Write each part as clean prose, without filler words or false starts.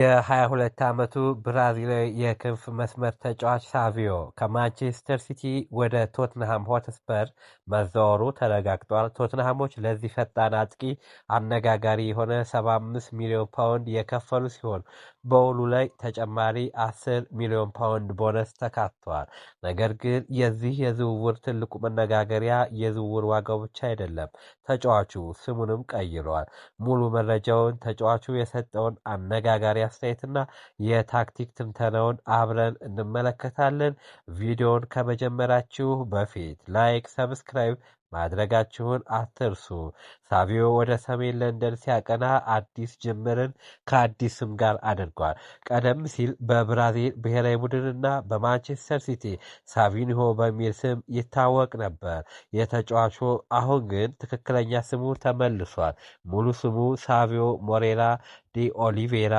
የ22 ዓመቱ ብራዚላዊ የክንፍ መስመር ተጫዋች ሳቪዮ ከማንቸስተር ሲቲ ወደ ቶትንሃም ሆትስፐር መዛወሩ ተረጋግጧል። ቶትንሃሞች ለዚህ ፈጣን አጥቂ አነጋጋሪ የሆነ 75 ሚሊዮን ፓውንድ የከፈሉ ሲሆን በውሉ ላይ ተጨማሪ 10 ሚሊዮን ፓውንድ ቦነስ ተካቷል። ነገር ግን የዚህ የዝውውር ትልቁ መነጋገሪያ የዝውውር ዋጋው ብቻ አይደለም፣ ተጫዋቹ ስሙንም ቀይሯል። ሙሉ መረጃውን፣ ተጫዋቹ የሰጠውን አነጋጋሪ አስተያየትና የታክቲክ ትንተናውን አብረን እንመለከታለን። ቪዲዮውን ከመጀመራችሁ በፊት like፣ subscribe ማድረጋችሁን አትርሱ። ሳቪዮ ወደ ሰሜን ለንደን ሲያቀና አዲስ ጅምርን ከአዲስ ስም ጋር አድርጓል። ቀደም ሲል በብራዚል ብሔራዊ ቡድንና በማንቸስተር ሲቲ ሳቪኒሆ በሚል ስም ይታወቅ ነበር። የተጫዋቹ አሁን ግን ትክክለኛ ስሙ ተመልሷል። ሙሉ ስሙ ሳቪዮ ሞሬራ ዲ ኦሊቬራ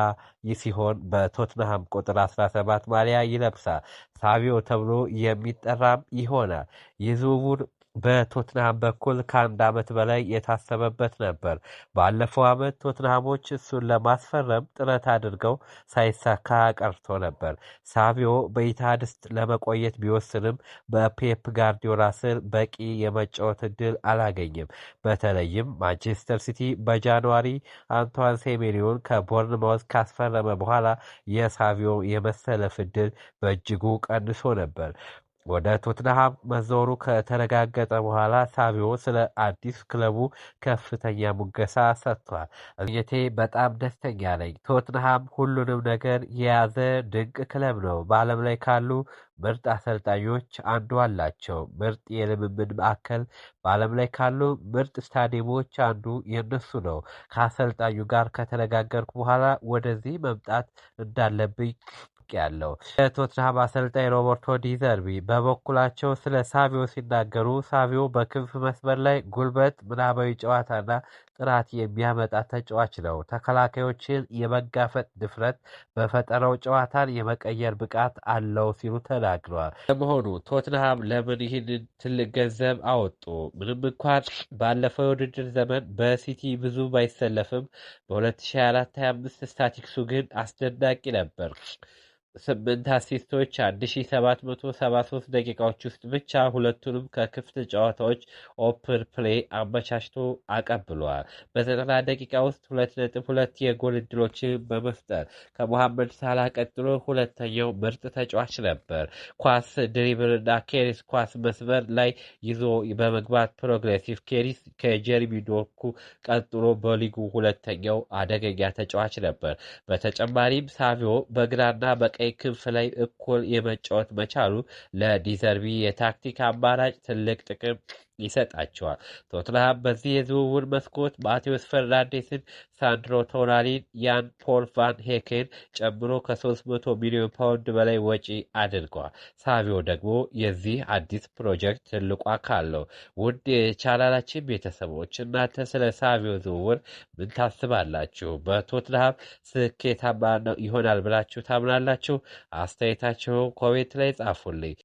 ሲሆን በቶትንሃም ቁጥር 17 ማሊያ ይለብሳል። ሳቪዮ ተብሎ የሚጠራም ይሆናል። ይህ ዝውውር በቶትንሃም በኩል ከአንድ ዓመት በላይ የታሰበበት ነበር። ባለፈው ዓመት ቶትንሃሞች እሱን ለማስፈረም ጥረት አድርገው ሳይሳካ ቀርቶ ነበር። ሳቪዮ በኢትሃድ ለመቆየት ቢወስንም በፔፕ ጋርዲዮላ ስር በቂ የመጫወት እድል አላገኘም። በተለይም ማንቸስተር ሲቲ በ January አንቷን ሴሜኒዮን ከቦርንማውዝ ካስፈረመ በኋላ የሳቪዮ የመሰለፍ እድል በእጅጉ ቀንሶ ነበር። ወደ ቶትንሃም መዞሩ ከተረጋገጠ በኋላ ሳቪዮ ስለ አዲስ ክለቡ ከፍተኛ ሙገሳ ሰጥቷል። እቴ በጣም ደስተኛ ነኝ። ቶትንሃም ሁሉንም ነገር የያዘ ድንቅ ክለብ ነው። በዓለም ላይ ካሉ ምርጥ አሰልጣኞች አንዱ አላቸው። ምርጥ የልምምድ ማዕከል፣ በዓለም ላይ ካሉ ምርጥ ስታዲየሞች አንዱ የነሱ ነው። ከአሰልጣኙ ጋር ከተነጋገርኩ በኋላ ወደዚህ መምጣት እንዳለብኝ ያለው። የቶትንሃም አሰልጣኝ ሮበርቶ ዲዘርቢ በበኩላቸው ስለ ሳቪዮ ሲናገሩ ሳቪዮ በክንፍ መስመር ላይ ጉልበት፣ ምናባዊ ጨዋታና ጥራት የሚያመጣ ተጫዋች ነው። ተከላካዮችን የመጋፈጥ ድፍረት፣ በፈጠረው ጨዋታን የመቀየር ብቃት አለው ሲሉ ተናግረዋል። ለመሆኑ ቶትንሃም ለምን ይህንን ትልቅ ገንዘብ አወጡ? ምንም እንኳን ባለፈው የውድድር ዘመን በሲቲ ብዙ ባይሰለፍም በ2024/25 ስታቲክሱ ግን አስደናቂ ነበር። 8 assist ኦች፣ 1773 ደቂቃዎች ውስጥ ብቻ ሁለቱንም ከክፍት ጨዋታዎች open play አመቻችቶ አቀብሏል። በ90 ደቂቃ ውስጥ 2.2 የጎል እድሎችን በመፍጠር ከሞሐመድ ሳላህ ቀጥሎ ሁለተኛው ምርጥ ተጫዋች ነበር። ኳስ dribble ና carries፣ ኳስ መስመር ላይ ይዞ በመግባት progressive carries ከጀርሚ ዶኩ ቀጥሎ በሊጉ ሁለተኛው አደገኛ ተጫዋች ነበር። በተጨማሪም ሳቪዮ በግራና በቀኝ ክንፍ ላይ እኩል የመጫወት መቻሉ ለዲዘርቢ የታክቲክ አማራጭ ትልቅ ጥቅም ይሰጣቸዋል። ቶትንሃም በዚህ የዝውውር መስኮት ማቴዎስ ፈርናንዴስን፣ ሳንድሮ ቶናሊን፣ ያን ፖል ቫን ሄክን ጨምሮ ከ300 ሚሊዮን ፓውንድ በላይ ወጪ አድርገዋል። ሳቪዮ ደግሞ የዚህ አዲስ ፕሮጀክት ትልቁ አካል ነው። ውድ የቻናላችን ቤተሰቦች፣ እናንተ ስለ ሳቪዮ ዝውውር ምን ታስባላችሁ? በቶትንሃም ስኬታማ ይሆናል ብላችሁ ታምናላችሁ? አስተያየታችሁን comment ላይ ጻፉልኝ።